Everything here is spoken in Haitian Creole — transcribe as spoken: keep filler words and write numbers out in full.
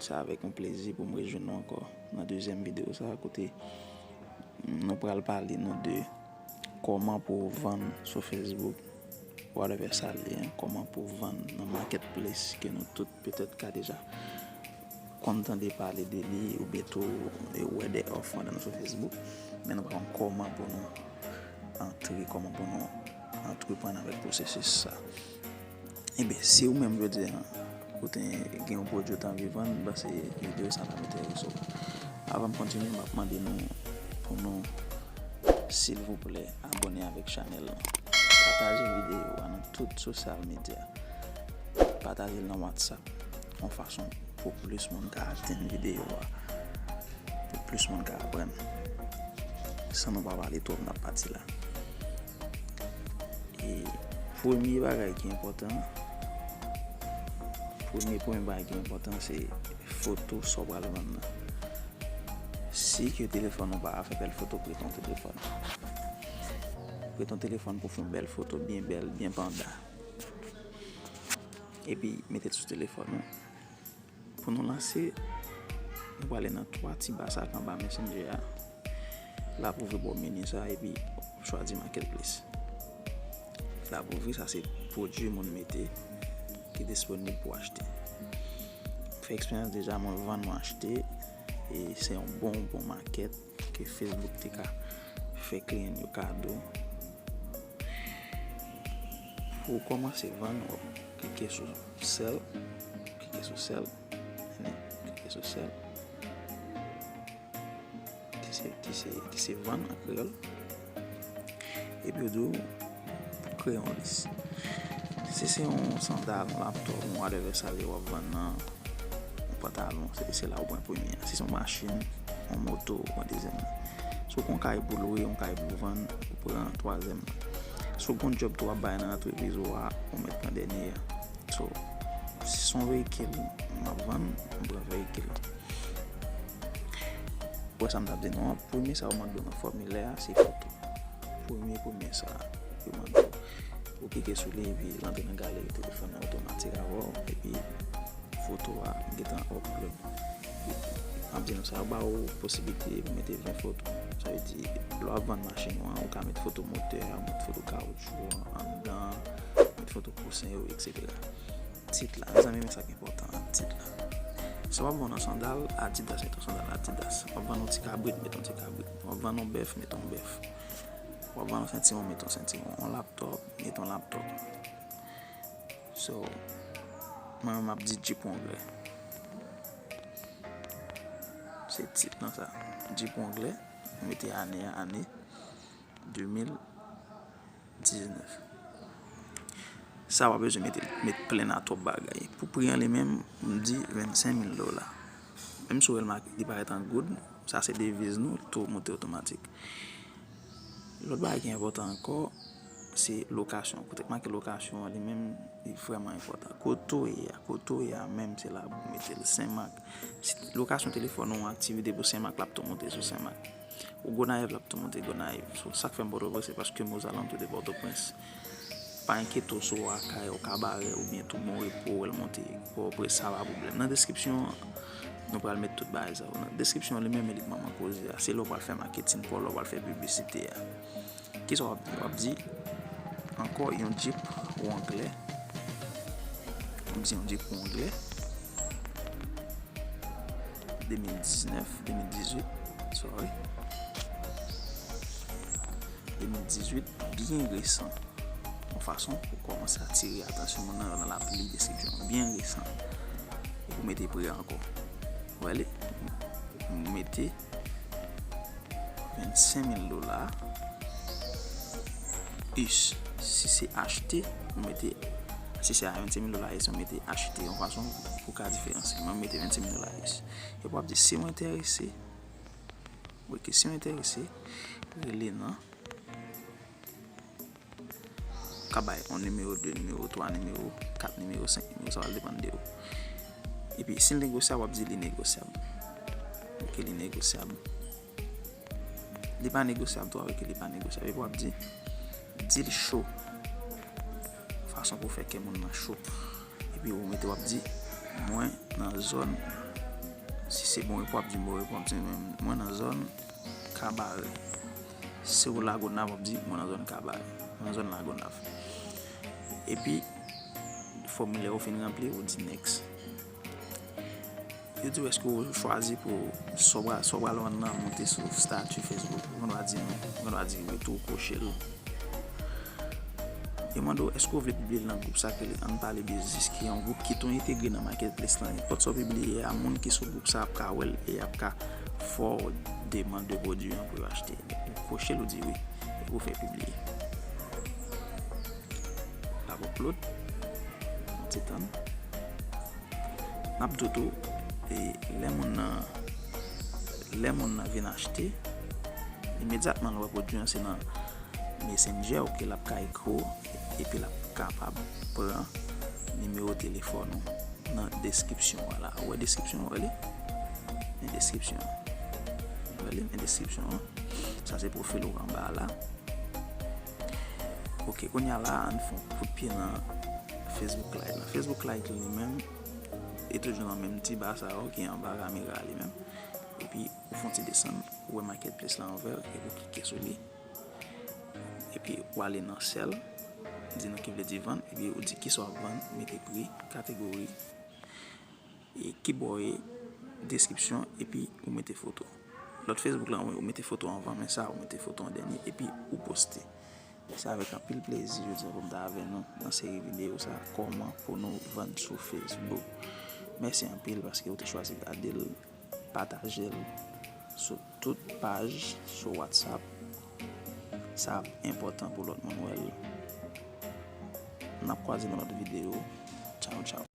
Se avèk yon plezi pou m rejwenn nou ankò nan dezyèm videyo sa a, kote nou pral pale nou de kòman pou w vann sou Facebook, whatever sa l ye, kòman pou w vann nan marketplace ke nou tout petèt ka deja konn tande pale de li, oubyen tou, e, wè de òf pandan nou sou Facebook, men nou pa konn kòman pou nou antre, kòman pou nou antreprann avèk pwosesis sa. Ebyen, si ou menm jodi a, ou te gen yon pwodui ou te anvi vann, m panse videyo sa a va enterese w. Avan m kontinye, m ap mande nou pou nou, silvouplè, abòne avèk chanèl lan. Pataje videyo a nan tout sosyal medya. Pataje l nan WhatsApp, yon fason pou plis moun ka atenn videyo a, pou plis moun ka aprann, san nou pa pale twòp nan pati la. E premye bagay ki enpòtan, premye, premye bagay ki enpòtan, se foto sa w pral vann nan. Si ke telefòn ou pa fè bèl foto, prete yon telefòn. Prete yon telefòn pou fè yon bèl foto, byen bèl, byen panda. Epi mete l sou telefòn ou. Pou nou lanse, nou prale nan twa ti ba sa k anba Messenger a. L ap ouvri bò meni sa a epi chwazi Marketplace. L ap ouvri, sa se pwodui moun mete ki disponib pou achte. Fè eksperyans deja, mwen vann, mwen achte, e se yon bon, bon makèt ke Facebook te ka fè kliyan yo kado. Pou w kòmanse vann, w ap klike sou sell, klike sou sell, klike sou sell, ki se, ki se, ki se vann an kreyòl. Epi yo di w pou kreye yon lis. Si se yon sandal, yon laptòp, yon whatever sa l ye w ap vann nan, yon pantalon, se, se la ou pran premye a. Si se yon machin, yon moto, ou pran dezyèm nan. Si w gen yon kay pou lwe, yon kay pou vann, ou pran twazyèm nan. Si w gen yon djòb tou w ap bay nan antrepriz ou a, ou mèt pran dènye a. So, si se yon veyikil m ap vann, m pran veyikil. Pou sa m t ap di nou an, premye sa yo mande w nan fòmilè a, se foto. Premye, premye sa yo mande w. Ou klike sou li, epi l antre nan galeri telefòn nan otomatik avè w, epi foto a gentan upload. M ap di nou sa, yo ba w posiblite pou mete ven foto. Sa vle di, lè w ap vann machin ou an, ou ka met foto motè a, ou met foto kawoutchou an, anndan, met foto kousen yo, etsetera. Tit la, mezanmi, men sa ki enpòtan, tit la. Si w ap vann yon sandal Adidas, met yon sandal Adidas. W ap vann yon ti kabrit, met yon ti kabrit. W ap vann yon bèf, met yon bèf. W ap vann yon sentiwon, met yon sentiwon. Yon laptòp, met yon laptòp. So, mwen menm m ap di Jeep Wrangler. Se tit lan sa. Jeep Wrangler, mete ane a, ane de mil diznèf. Sa w ap bezwen mete, met plen a twòp bagay. Pou pri an li menm, m di vennsenk mil dola. Menm si w wè l make, li parèt an goud, sa se deviz nou, li tou monte otomatik. Lòt bagay ki enpòtan ankò, se lokasyon. Kote k make lokasyon an, li menm, li vrèman enpòtan. Kote w ye a, kote w ye a menm, se la pou w mete l. Senmak. Si lokasyon telefòn ou, aktivite pou Senmak, l ap tou monte sou Senmak. Ou Gonayiv, l ap tou monte Gonayiv. So, sa k fè m Pòtoprens, se paske m ozalantou de Pòtoprens. Pa enkyete w si w Akayè, w Kabarè, oubyen tou Bon Repo, w wè l monte Pòtoprens, sa pa pwoblèm. Nan deskripsyon an, nou pral met tout bagay sa yo. Nan deskripsyon an li menm, e li k manman koze a. Se lè w pral fè maketin pa w, lè w pral fè piblisite a. Kisa w ap di? W ap di, ankò yon Jeep Wrangler. M di yon Jeep Wrangler. De mil diznèf, de mil dizuit, sorry. De mil dizuit, byen resan. Yon fason pou kòmanse atire atansyon moun nan, nan l ap li deskripsyon an. Byen resan. Epi w mete pri a ankò. Ou wè li? M mete vennsenk mil dola us. Si se achte, ou mete, si se a vennsenk mil dola us, ou mete achte. Yon fason pou ka diferansye. Mwen, m mete vennsenk mil dola us. Epi w ap di, si w enterese, ok, si w enterese, rele nan, ka bay yon nimewo, de nimewo, twa nimewo, kat nimewo, senk nimewo, sa va depann de ou. Epi, si l negosyab, w ap di li negosyab. Ok, li negosyab. Li pa negosyab tou, avèk li pa negosyab. Epi w ap di, di l cho. Fason pou fè kè moun nan cho. Epi ou mete, w ap di, mwen nan zòn Si se Bon Repos, w ap di Bon Repos, w ap di mwen nan zòn Kabarè. Si se Lagonav, w ap di mwen nan zòn Kabarè, mwen nan zòn Lagonav. Epi, fòmilè ou fin ranpli, ou di next. Yo di w èske ou chwazi pou sa w pral vann nan monte sou stati Facebook. Ou gen dwa di non, ou gen dwa di wi tou, ou kwoche l. Yo mande w èske ou vle pibliye l nan gwoup sa ki rele Ann Pale Biznis, ki yon gwoup ki tou entegre nan marketplace lan. Nenpòt sa w pibliye a, moun ki sou gwoup sa ap ka wè l e ap ka fè w demann de pwodui an pou yo achte. Ou kwoche l, ou di wi, epi ou fè pibliye. L ap upload. Yon ti tann. N ap di w tou, e, lè moun nan, lè moun nan vin achte, imedyatman l wè pwodui an se nan Messenger ou ke l ap ka ekri w, epi l ap kapab pran nimewo telefòn ou nan deskripsyon an la. Ou wè deskripsyon an, wè li? Men deskripsyon an. Wè li? Men deskripsyon an. Sa se pwofil ou anba la. Ok, kounye a la, ann fè yon kout pye nan Facebook Lite. Nan Facebook Lite li menm, e toujou nan menm ti ba sa yo ki anba kamera li menm. Epi, ou fè yon ti desann, ou wè marketplace la anvè, epi ou klike sou li. Epi, ou ale nan sell, di nou ki vle di vann, epi ou di kisa w ap vann, mete pri, kategori, e ki bò e deskripsyon, epi ou mete foto. Lòt Facebook la, ou mete foto anvan, men sa, ou mete foto an dènye, epi ou poste. Se avèk anpil plezi, jodi a, pou m ta avè nou nan seri videyo sa, kòman pou nou vann sou Facebook. Mèsi anpil paske ou te chwazi gade l, pataje l sou tout paj, sou WhatsApp. Sa ap enpòtan pou lòt moun wè l. N ap kwaze nan lòt videyo. Tchaw, tchaw.